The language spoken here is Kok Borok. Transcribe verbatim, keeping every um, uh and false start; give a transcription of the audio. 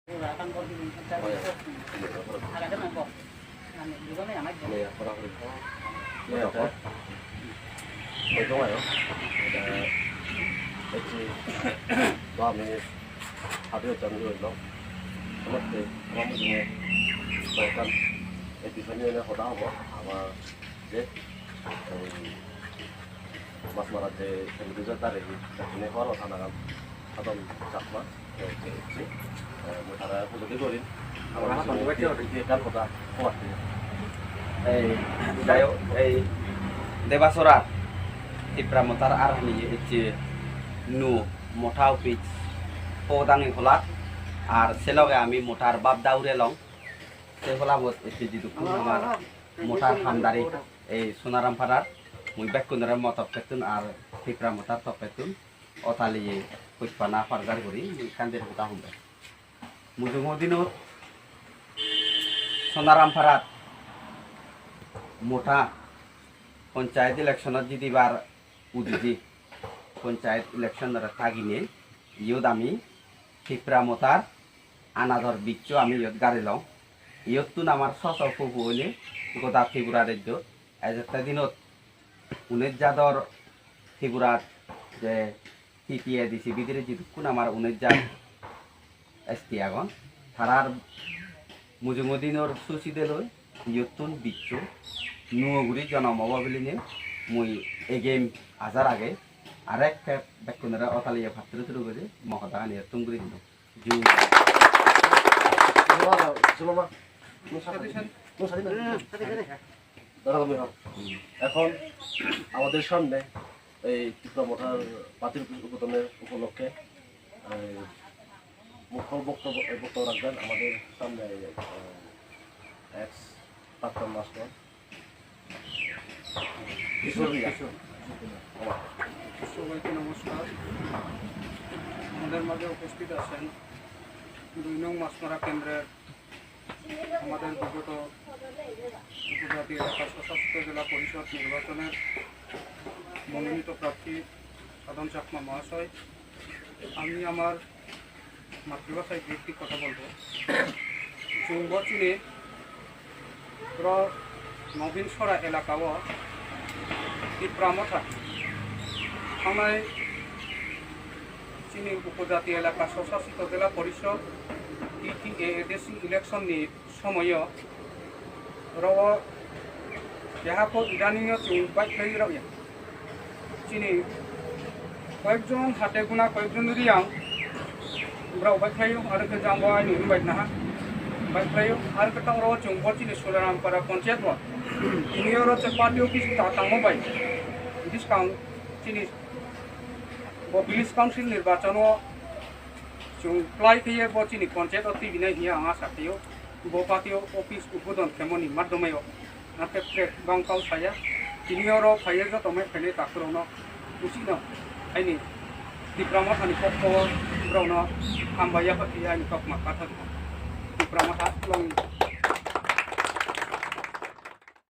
Kami hadir jam dua dong. Sama si, sama mujunge. Bahkan, eh, bisa ni ada hoda apa? Apa, je? Mas mara je, yang dua tari, ini horo sana kan. Adon Chakma, eh, eh, eh, mui tara pujodi gorin. Aro Aro hasan hasan dubai dubai tiyar. Tiyar kan hoda, kuat dia. Ei, jayo, ei, Debasora, Tipra Mothar ar hani, ei, je, nu, motha office, podang ni hola, ar seloge ami mothar bab daure long, se hola bot, ei, je, jiduk kun hamar, mothar hamdari, ei, Sonaram Pharar, mui bekkun re motok petun ar Tipra Mothar tok petun. O tali puspana parjar guri kandir huta humbe. Mujungo dino Sonaram Pharat motha panchayat election o jidibar udiji panchayat election ora tagine iyot ami Tipra Mothar anador biccho ami iyot garilong. Iyottun amar soso pupu hini goda Tripura rajyo ejette dinot unis jador Tripura je T T A D C bidire jidukkun amar unis jat S T agon, tarar mujungo dinor susi deloi, iyottun bicchu, nuo guri jonom obo biline, mui egem ajar age, arek kep bekkunore otaliye patturu turu guri, mohodagan iyottun guri dino. Ju. Mama, mama. দাঁড়াও, আমি হও। এখন আমাদের সামনে এই ত্রিপুরা মথার পাতির উদ্বোধনের উপলক্ষে, এই, মুখ্য বক্তব্য, বক্তব্য রাখবেন আমাদের সামনে, এই, এক্স প্রাক্তন মাস্টার কিশোর মিয়া। সবাইকে নমস্কার। আমাদের মাঝে উপস্থিত আছেন দুই নং মাছমারা কেন্দ্রের আমাদের বিগত উপজাতি এলাকা স্বশাসিত জেলা পরিষদ নির্বাচনের মনোনীত প্রার্থী সাধন চাকমা মহাশয়, আমি আমার মাতৃভাষায় দু একটি কথা বলবো। Chwng bo chini ro Nobin Sora elaka o Tipra Motha thangnai chini upojati elaka swsasito jela porishod T T A A D C election ni somoyo oro keha kok idani o chwng baikhlai rok ya. Chini koyekjon hate guna koyekjon riyang borok baikhlaio, aro khe jang bo ani hwnbai naha baikhlaio, aro khe ta oro chwng bo chini Sularam para ponchayat bo tini oro chwng party office ta tangmo bai bwskang chini bo village council nirbachon o chwng kwlai khe bo chini ponchayat o twi binai hiya ang asa khaio. Bo patio office udbodon khemoni maddomai o angkhe prek bang kau saya. Tini oro phaiya joto mai phainai takhurokno usino aini Tipra Mothani kokko borokno hambai yapha khe aini kokma katha Tipra Motha long.